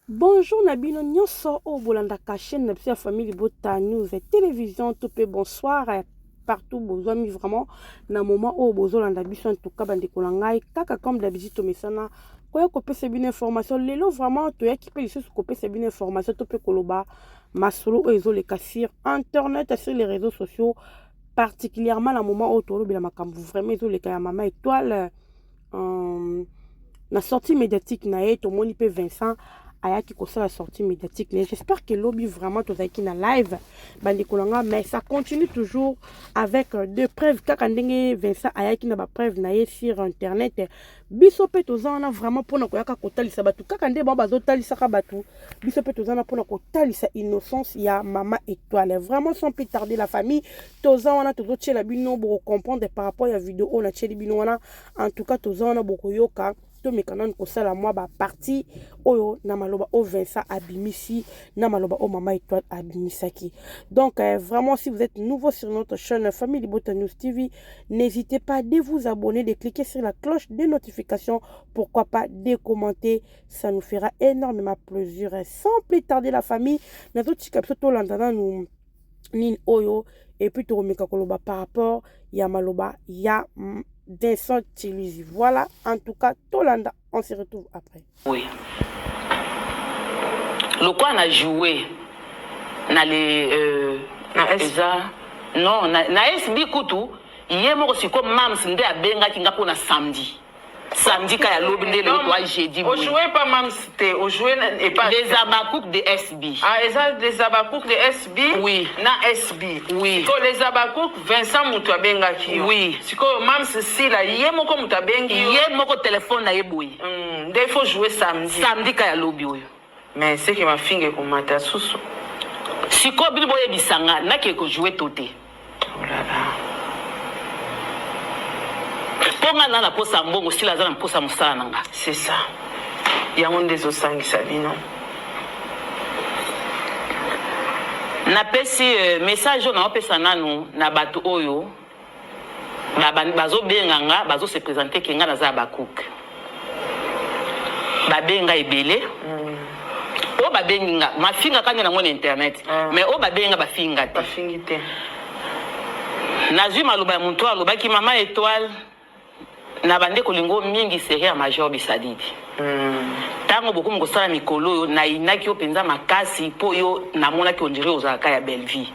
Bonjour na bino nyonso oyo bolandaka chaîne na biso ya famille Libota News Télévision to pe bonsoir partout bozwami vraiment na moment oyo bozolanda biso en tout cas bandeko na ngai kaka comme d'habitude tomesana koya kopesa bino information lelo vraiment toyaki mpe lisusu kopesa bino information to mpe koloba masolo oyo ezoleka sur internet sur les réseaux sociaux particulièrement na moment oyo tolobela makambo vraiment ezoleka ya mama étoile na sortie médiatique na ye. Tomoni mpe Vincent ayaki kosala sortie médiatique na ye. J'espère que lobi vraiment tozalaki na live, bandeko na nga, mais ça continue toujours avec deux preuves. Kaka ndenge Vincent ayaki na bapreuve na ye sur internet, biso mpe toza wana vraiment mpona koyaka kotalisa bato. Kaka nde bango bazotalisaka bato, biso mpe toza wana mpona kotalisa innocence ya mama étoile. Vraiment, sans plus tarder, la famille, toza wana, tozotiela bino, bokocomprendre par rapport ya video oyo natieli bino wana. En tout cas, toza wana, bokoyoka. Tomeka nanu kosala mwa bapartie oyo na maloba oyo Vincent abimisi, na maloba oyo mama étoile abimisaki. Donc vraiment, si vous êtes nouveau sur notre chaîne Famille Libota News TV, n'hésitez pas de vous abonner, de cliquer sur la cloche de notification, pourquoi pas de commenter, ça nous fera énormément plaisir. Sans plus tarder, la famille, nazotika biso tolanda nanu nini oyo et puis tokomeka koloba par rapport ya maloba ya Vincent Chiluzi. Voilà, en tout cas, tolanda, on se retrouve après. Oui. Lokwa na joué na le Na S. Eza non na SB kutu ye moko. Siko mams nde abengaki nga mpona samedi, samedi ka ya lobi nde lelo toa jeudi boye. Ojoué pa mams te, ojoué epa Les Abakouk de SB. Ah, eza Les Abakouk de SB? Oui. Na SB? Oui. Sikoyo Les Abakouk, Vincent moto abengaki yo? Oui. Sikoyo mams Sila ye moko moto abengi yo? Ye moko, telefone na ye boye. Nde il faut jouer samedi? Samedi ka ya lobi oyo. Mais seke mafinga ekomata susu. Sikoyo bino boyebisa nga, nakee kojouer to te? Oh là là. Mpo nga na posa mbongo, Sila aza na mposa mosala na nga. C'est ça, yango nde ezosangisa bino. Napesi message oyo naopesa nanu na bato oyo bazobenga nga, bazose présenter ke nga naza ya bacook. Babenga ebele oyo babengi nga, mafinga kani nango na internet. Mais oyo babengi nga, bafinga te. Bafingi te. Nazwi maloba ya motu oyo alobaki: "Mama étoile, na bande kolingo mingi, série ya Major Bisadidi. Ntango bokomi kosala mikolo oyo, nayinaki yo mpenza makasi mpo yo namonaki on dirait ozalaka ya Bellevie.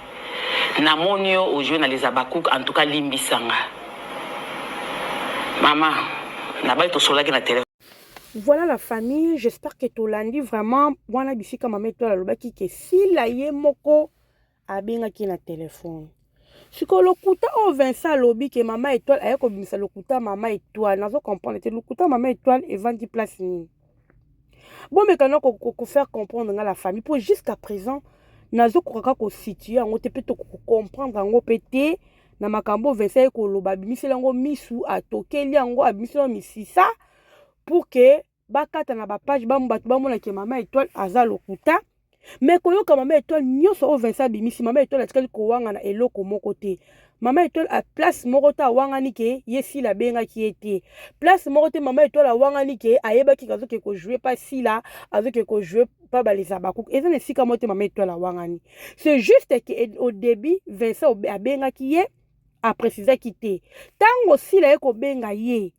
Namoni yo ojouer na Les Abakouk. En tout cas, limbisanga mama." Nabali tosolaki na telefone. Voilà la famille, j'espère que tolandi vraiment wana bisika mama étoile alobaki ke Sila ye moko abengaki na telefone. Sikoyo lokuta oyo Vincent alobi ke mama étoile aye kobimisa lokuta, mama étoile, nazo comprendre te. Lokuta mama étoile evandi place nini? Bomeka na kofaire comprendre nga, la famille, mpo jusqu'à présent nazokokaka kosituer yango te mpe tokocomprendre yango mpe te. Na makambo oyo Vincent ye koloba, abimiseli yango misu, atokeli yango, abimiseli yango misisa pour ke bakata na bapage, bato bamonake mama étoile aza lokuta. Mais koyoka mama étoile nyonso oyo Vincent abimisi, mama étoile atikali kowangana eloko moko te. Mama étoile a place moko te awangani ke ye Sila abengaki ye te. Place moko te mama étoile awangani ke ayebaki ke azoke kojouer pa Sila, azoke kojouer pa baleza bakuku. Eza na esika moko te mama étoile awangani. C'est juste ke au début Vincent abengaki ye, aprécisaki te. Ntango Sila ye kobenga ye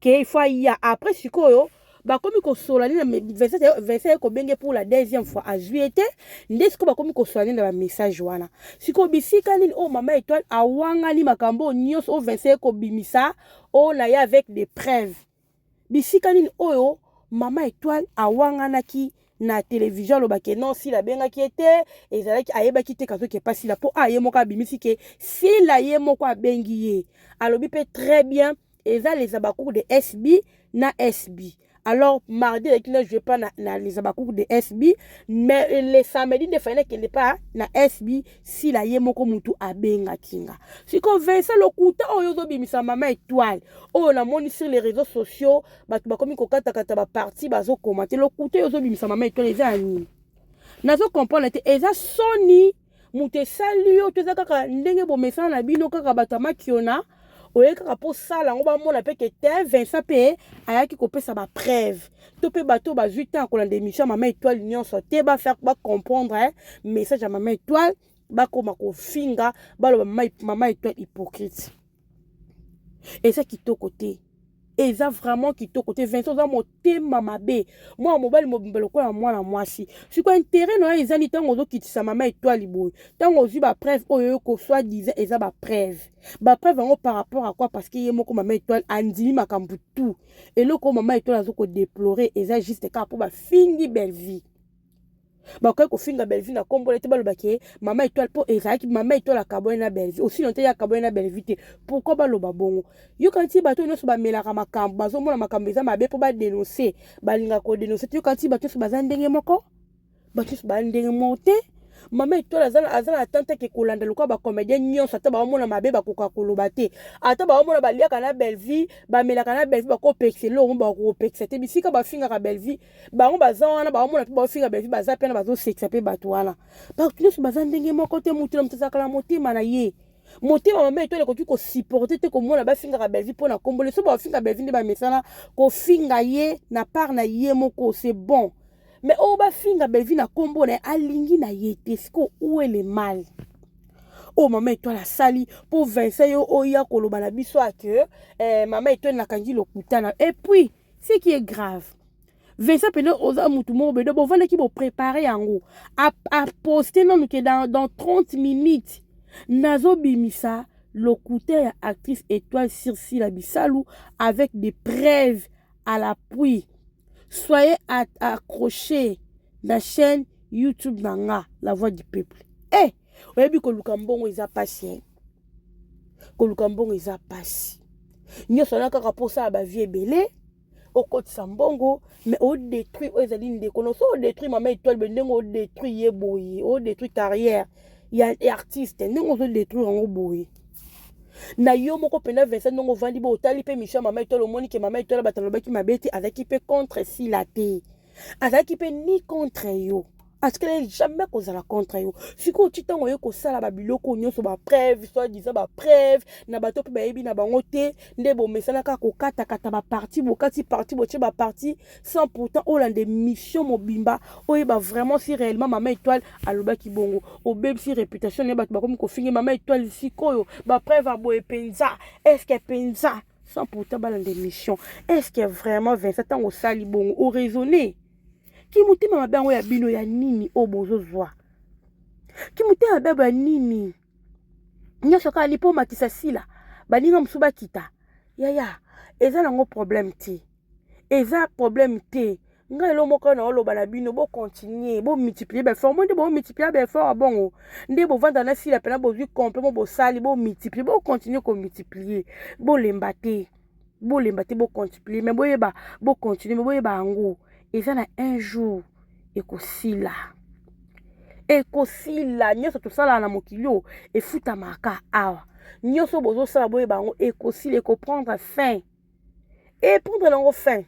ke il faut aya, après sikoyo bakomi kosola nini na Vincent ye kobenge pour la deuxième fois, azwi ye te. Nde sikoyo bakomi kosola nini na bamessage wana. Sikoyo bisika nini oyo mama étoile awangani makambo oyo nyonso oyo Vincent ye kobimisa, oyo na ye avec des preuves? Bisika nini oyo mama étoile awanganaki na télévision, alobaki non, Sila abengaki ye te, ezalaki ayebaki te kazoki epa Sila, mpo a ye moko abimisi ke Sila ye moko abengi ye? Alobi mpe très bien, eza Les Abakouk de SB na SB. Alors mardi ezalaki na jouer pas na Les Abakouk de SB, mais le samedi nde fallait nakende pa na SB. Sila ye moko mutu abengaki nga. Sikoyo Vincent, lokuta oyo ozobimisa mama étoile, oyo namoni sur les réseaux sociaux, bato bakomi kokatakata baparti, bazokoma te, lokuta oyo ozobimisa mama étoile eza ya nini? Nazocomprendre te. Eza soni moto esali yo to eza kaka ndenge bomesana na bino, kaka bato ya makiona? Oye kaka mpo osala yango, bamona mpe ke te Vincent mpe ayaki kopesa bapreuve to mpe bato oyo bazwi temps ya kolanda émission ya Mama Étoile nyonso te, bafaire bacomprendre message ya Mama Étoile, bakoma kofinga, baloba Mama Étoile hypocrite. Eza kitoko te, eza vraiment kitoko te. Vincent, oza motema mabe. Mwana mobali mobimba lokola mwana mwasi. Sikoyo intérêt na yo eza nini ntango ozokitisa Mama Étoile boye, ntango ozwi bapreuve oyo oyoko soi-disant eza bapreuve? Bapreuve yango par rapport à quoi? Parce que ye moko Mama Étoile andimi makambo tout. Eloko oyo Mama Étoile azokodéplorer eza juste kaka mpo bafingi Bellevie. Bakoki kofinga Bellevie na nkombo te, balobaki Mama Étoile mpo ezalaki Mama Étoile akabwani na Bellevie. Osino te, ye akabwani na Bellevie te. Pourquoi baloba bongo? Yoka nti bato nyonso bamelaka makambo, bazomona makambo eza mabe mpo badénoncer, balingaka kodénoncer te. Yoka nti bato nyonso baza ndenge moko? Bato nyonso baza ndenge moko te. Mama Étoile aza na tante ke kolanda lokola bacomédien nyonso, ata baomona mabe bakoka koloba te, ata baomona baliaka na Bellevie, bamelaka na Bellevie, bakopekisa eloko mo bakopekisa te. Bisika bafingaka Bellevie, bango baza wana, baomona mpe baofinga Bellevie, baza mpe na bazosekisa mpe bato wana. Bato nyonso baza ndenge moko te. Motu na moto azalaka na motema na ye. Motema Mama Étoile ekoki kosupporter te komona bafingaka Bellevie mpo na kombole. So bafinga Bellevie nde bamesana kofinga ye na part na ye moko, c'est bon, mais oyo bafinga Bellevie na nkombo na ye, alingi na ye te. Sikoyo où est le mal oyo Mama Étoile asali mpo Vincent, yo oya koloba na biso ake eh, Mama Étoile nakangi lokuta na? Et puis ce qui est grave, Vincent pene oza mutu moko bedo bovandaki boprépare yango, aposte nanu ke dans 30 minutes nazobimisa lokuta ya actrice Étoile sur Sila Bisalu avec des preuves à l'appui. Soyez accrochés na chaîne YouTube na nga, La Voix du Peuple. Eh, oyebi koluka mbongo eza pasi, koluka mbongo eza pasi. Nyonso wana kaka mposala bavie ebele, okotisa mbongo, mais odétruire oyo ezali ndeko no. So odétruire Mama Étoile boye, ndenge odétruire ye boye, odétruire carrière ya artiste. Ndenge ozodétruire yango boye na yo moko mpenza, Vincent, ndenge ovandi bo otali mpe mission ya Mama Étoile, omoni ke Mama Étoile bato alobaki mabe te, azalaki mpe contre Sila te, azalaki mpe ni contre yo, atikali jamais kozala contre yo. Sikoyo ti ntango oye kosala babiloko nyonso, bapreuve, soi-disant bapreuve na bato mpe bayebi na bango te, nde bomesana kaka kokatakata baparti, bokati parti, botie baparti, sans pourtant olanda émission mobimba, oyeba vraiment si réellement Mama Étoile alobaki bongo. Obebisi réputation na ye, bato bakomi kofinge Mama Étoile. Sikoyo bapreuve aboye mpenza, est-ce mpenza, sans pourtant balanda émission, est-ce que vraiment, Vincent, ntango osali bongo oraisonne? Ki motema mabe yango ya bino ya nini oyo bozozwa? Ki motema mabe ya nini nyonso kaka ni mpo omatisa Sila, baninga mosusu bakita? Yaya, eza nango problème te, eza problème te. Ngai elo moko na oloba na bino, bocontinue, bomultiplie baeffort mo nde bomultiplie baeffort bongo nde bovanda na Sila mpena bozwi complet mo bosali, bomultiplie, bocontinue komultiplie, bolemba te, bolemba te, bocontinue. Mais boyeba, bocontinue, mais boyeba yango eza na un jour ekosila, ekosila. Nyonso tosalaka na mokili oyo efutamaka awa. Nyonso bozosala, boyeba yango ekosila, ekoprendre fin, eprendre nango fin.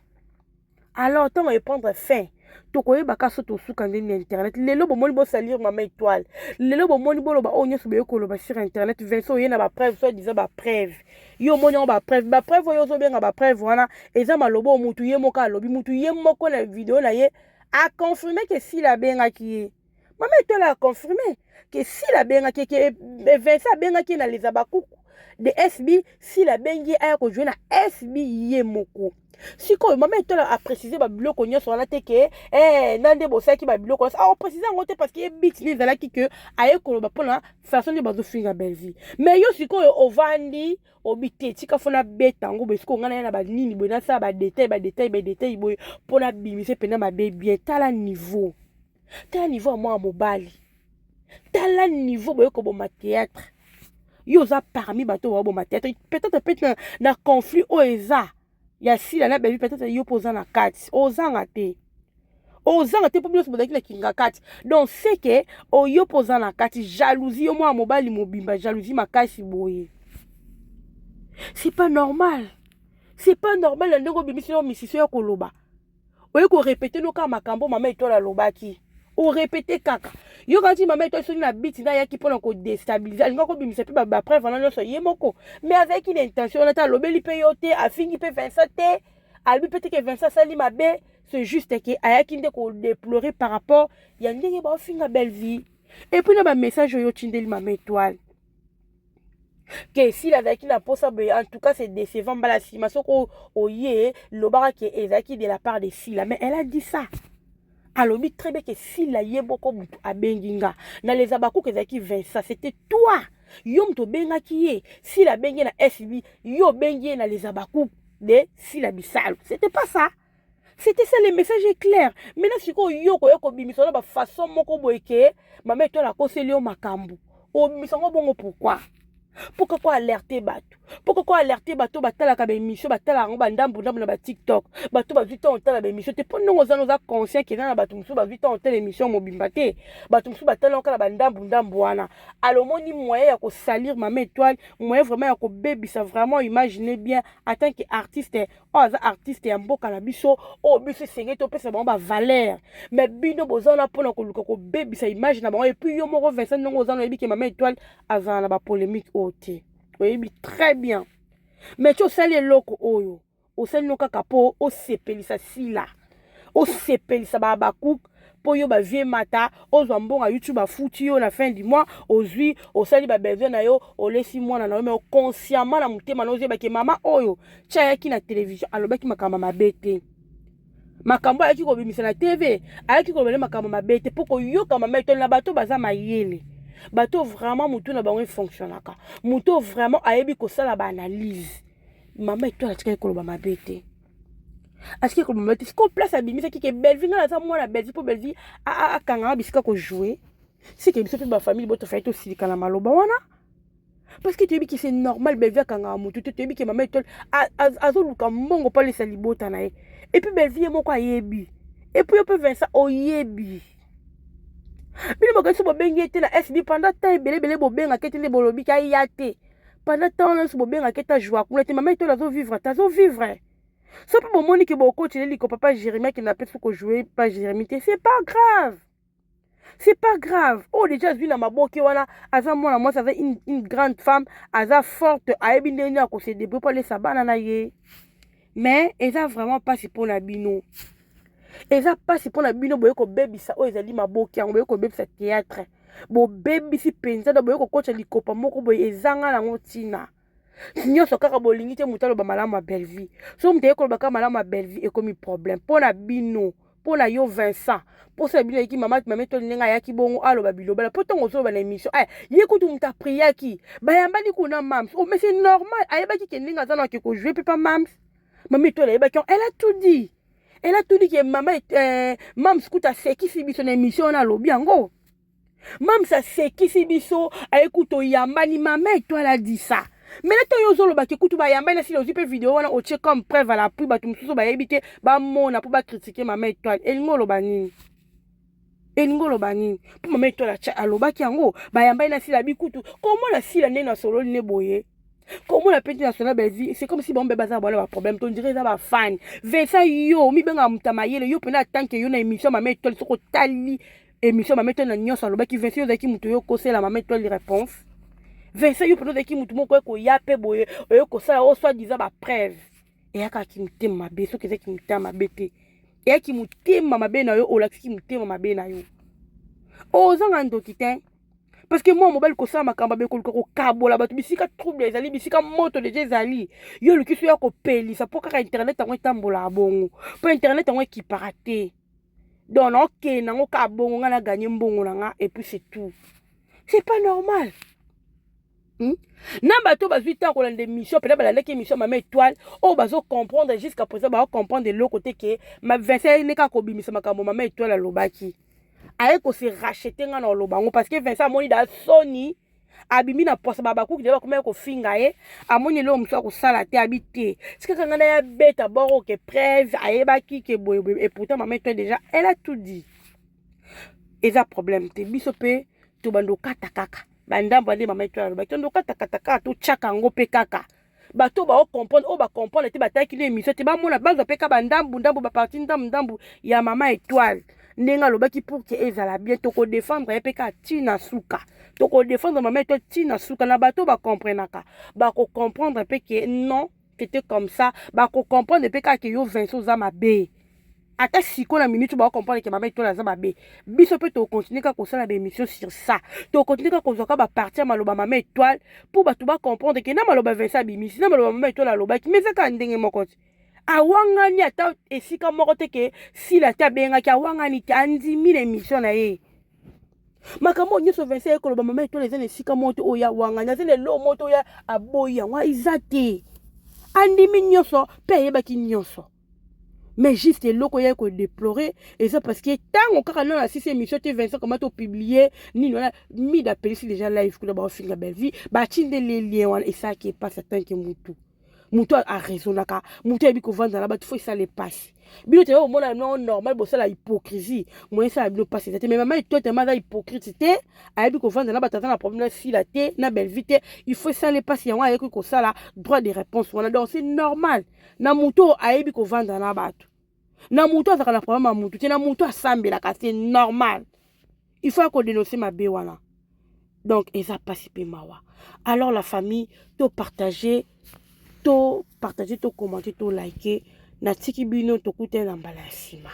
Alors ntango eprendre fin, tokoyebaka so tosuka ndeni na internet. Lelo bomoni bosalir Mama Étoile, lelo bomoni boloba oyo nyonso boye koloba sur internet. Vincent, oye na bapreuve, soi-disant bapreuve, yo omoni yango bapreuve? Bapreuve oyo ozobenga bapreuve wana eza maloba oyo mutu ye moko alobi. Mutu ye moko na video na ye aconfirme ke Sila abengaki ye. Mama Étoile aconfirme ke Sila abengaki, ke Vincent abengaki ye na Leza Bakuku de SB. Sila abengi ye aya kojouer na SB ye moko. Sikoyo Mama Étoile aprécise babiloko nyonso wana te ke eh, na nde bosalaki babiloko nyonso, aoprécise yango te, parce que ye but nde ezalaki ke aye koloba mpona façon nde bazofinga Bellevie. Mais yo sikoyo ovandi, obi te, tika fo nabeta yango boye. Sikoyo ngai na ye na banini boye, nasala badetail, badetail, badetail boye mpo nabimise mpenza mabe bien. Tala niveau, tala niveau ya mwana mobali, tala niveau boye koboma théâtre. Yo oza parmi bato oyo baboma théâtre, peut-être peut na conflit oyo eza ya Sila na Bellevie, peut-être yo mpo oza na kati, ozanga te, ozanga te, mpo bino nyonso bozalaki na kinga kati. Donc c'est que oyo mpo oza na kati, jalousie, yo mwana mobali mobimba, jalousie makasi boye, c'est pas normal, c'est pas normal. Na ndenge obimisi no misiso ya koloba, oye korépéter no kaka makambo Mama Étoile alobaki. Orépéter kaka. Yo kanti mama etoile soki na biti nde ayaki mpona kodéstabiliser, alinga kobimisa mpe bapreuve wana nyonso ye moko, mais azalaki na intention wana te. Alobeli mpe yo te, afingi mpe Vincent te, alobi mpe te ke Vincent asali mabe. C'est juste ke ayaki nde kodéplorer par rapport ya ndenge baofinga Belle Vie. Et puis na bamessage oyo otindeli mama Étoile ke esili, azalaki na mposa boye. En tout cas, c'est décevant. Mbala nsima soki oye lobaka ke ezalaki de la part de Sila, mais elle a dit ça, alobi très bien ke Sila ye moko motu abengi nga na les Abakuku, ezalaki Vincent. C'était toi, yo moto obengaki ye. Sila abengi ye na SB, yo obengi ye na les Abakuku de Sila Bisalo. C'était pas ça, c'était ça. Le message est clair. Maintenant sikoyo yo koya kobimisa na bafaçon moko boye ke mama Etoile akoseli yo makambo, obimisa yango bongo pourquoi? Pourquoi ko alerter bato? Pourquoi ko alerter bato batalaka baémission, batalaka yango bandambu ndambu na baTikTok? Bato bazwi ntango otala baémission te, mpo ndenge oza na oza conscient ke eza na bato mosusu bazwi ntango otala émission mobimba te. Bato mosusu batala yango kaka na bandambu ndambu wana. Alors omoni moyen ya kosalir mama Étoile, moyen vraiment ya kobebisa vraiment. Imagine bien, en tant que artiste oyo aza artiste ya mboka na biso, oyo biso esengeli topesa bango bavaleur, mais bino boza wana mpona koluka kobebisa image na bango. Et puis yo moko Vincent, ndenge oza na, oyebi ke mama Étoile azala na bapolémique oyo te, oyebi très bien. Mais ti osali eloko oyo, osali no kaka mpo osepelisa Sila, osepelisa babacook, mpo yo bavie mata, ozwa mbongo ya YouTube, afuti yo na fin du mois, ozwi, osali babesoin na yo, olesi mwana na yo. Mais consciemment na motema na ozoyebake mama oyo ti ayaki na télévision, alobaki makambo mabe te. Makambo ayaki kobimisa na TV, ayaki kolobela makambo mabe te. Mpo koyoka mama Etole na bato baza mayele, bato vraiment motu na bango efonctionnaka, motu vraiment ayebi kosala baanalyse, mama Etole atikaki koloba mabe te, atikaki koloba mabe te. Sikoyo place abimisaki ke Bellevie, ngai naza mwana Bellevie, mpo Bellevie akanganga bisika kojouer, sike biso mpe bafamille bo tofai tosilika na maloba wana, parce que toyebi ke c'est normal, Bellevie akangaka motu te. Toyebi ke mama Etole azoluka mbongo mpo alesa libota na ye. Et puis Bellevie ye moko ayebi. Et puis yo mpe Vincent oyebi, bino bokanisi bobengi ye te na SB pendant temps ebele ebele, bobengaka ete nde bolobiki aya te. Pendant temps wana nyonso bobengaka ete ajoua kuna te. Mama Etole azovivre te, azovivre. So mpe bomoni ke bokotile liko papa Jérémi akende ape so kojouer pa Jérémi te, c'est pas grave, c'est pas grave. Oyo déjà azwi na maboke wana, aza mwana mwasi, aza une grande femme, aza forte, ayebi ndenge nini akose débrouiller mpo alesa bana na ye. Mais eza vraiment mpasi mpona bino, eza mpasi mpona bino. Boye kobebisa oyo ezali maboke yango, boye kobebisa théâtre, bobebisi mpenza. Do boye kokotya likopa moko boye ezanga nango ntina nyonso. Kaka bolingi te moto aloba malamu ya Bellevie. So moto aye koloba kaka malamu ya Bellevie, ekomi problème mpo na bino, mpo na yo Vincent. Mposa ya bino ayaki mama Etoli ndenge ayaki bongo, aloba bilobala, mpo ntongo ozoloba na émission aya ye kutu moto apriaki, bayambani kuna mams. Oh, mais c'est normal, ayebaki ke ndenge aza na ake kojouer mpe pa mams. Mama Etoli ayebaki, elle a tout dit, elle a tout dit ke mama mams kutu asekisi biso na émission wana, alobi yango. Mams asekisi biso, aye kutu oyambani. Mama Etoile a dit ça. Mais na ntango yo ozolobaki kutu bayambani na Sila, ozwi mpe video wana, otie comme preuve à l'appui, bato mosusu bayebi te bamona mpo bacritiquer mama Étoile. Elingi oloba nini? Elingi oloba nini? Mpo mama Étoile alobaki yango, bayambani na Sila bikutu komona Sila ndenge nasololi ne boye, komona mpe national Bellevie, c'est comme si bango mpe baza bwana baproblème to ndire eza bafani. Vincent, yo mibengaka moto ya mayele, yo mpena atanke yo na émission mama Étoile, soki otali émission mama Étoile na nyonso alobaki, Vincent, yo ozalaki moto oyo okosela mama Étoile réponse. Vincent, yo mpena ozalaki motu moko okoya mpe boye, oyo kosala oyo soi-disant bapreuve, eyakaki motema mabe. Soki ezalaki motema mabe te, eyaki motema mabe na yo, olakisaki motema mabe na yo. Ozanga ndoki te, parce que mwa mobali kosala makambo abe koluka kokabola bato bisika trouble ezali, bisika moto deja ezali, yo oluki so ya kopelisa mpo kaka internet yango etambolaka bongo, mpo internet yango ekipaka te. Donc naokende yango kaka bongo, ngai naganye mbongo na nga et puis c'est tout. C'est pas normal, Na bato bazwi ntango kolanda émission mpena, balandaki émission mama Étoile oyo, bazocomprendre jusqu'à présent, baocomprendre eloko te ke Vincent ne kaka kobimisa makambo mama Étoile alobaki, aye kose racheter. Ngai na oloba yango parce que Vincent amoni da soni, abimi na posa, babakuki deya bakomaki kofinga ye, amoni eloko mosusu akosala te, abi te sikaka ngai na ya beta boro ke preuve ayebaki ke boyeboye. Et pourtant mama Étoile déjà, elle a tout dit. Eza problème te, biso mpe tobanda okata kaka bandambo nde mama Étoile alobaki, tondo okatakata kaka, totyaka yango mpe kaka bato baocomprendre, oyo bacomprendre te, batalaki no émission te, bamona, bazwa mpe ka bandambu ndambu, baparti ndambu ndambu ya mama Étoile. Ndenge alobaki pour que ezala bien, tokodefendre ye mpe kaka ntina suka. Tokodefendre mama Etoile ntina suka. Na bato bakomprenaka, bakocomprendre mpe ke non, c'était comme ça. Bakocomprendre mpe kaka ke yo Vincent oza mabe. Ata sikoyo na minute, bakocomprendre ke mama Etoile aza mabe. Biso mpe tokontinue kaka kosala baémission sur ça, tokontinue kaka kozwaka baparti ya maloba mama Etoile mpo bato bacomprendre ke na maloba Vincent abimisi, na maloba mama Etoile alobaki, mais eza kaka ndenge moko te. Awangani ata esika moko te ke Sila te abengaki, awangani te, andimi na émission na ye. Makambo oyo nyonso Vincent ye koloba mama Etoile, eza na esika moko te oyo awangani, aza na eloko moko te oyo aboyi yango, eza te. Andimi nyonso mpe ayebaki nyonso, mais juste eloko oyo kodéplorer eza parce que ntango kaka nano asisi émission te, Vincent koma topublier nini wana, Mida apelisi déjà live kuna, baofinga Bellevie, batindeli lien wana. Esalaki epasi atanke mutu, moto araisonnaka, moto ayebi kovanda na bato, fo esala epasi. Bino te omona no normal, bosala hypocrisie, moyen esala bino mpasi eza te. Mais mama Etoile tema aza hypocrite te, ayebi kovanda na bato, aza na problème na Sila te, na Bellevie te. Il faut esala epasi, yango ayeki kosala droit de réponse wana. Donc c'est normal na moto oyo ayebi kovanda na bato, na moto azalaka na problème ya motu te, na moto asambelaka, c'est normal, il faut akodénoncer mabe wana. Donc eza mpasi mpe mawa. Alors la famille, topartage, topartage, tocommenter, tolike. Natiki bino, tokutani na mbala ya nsima.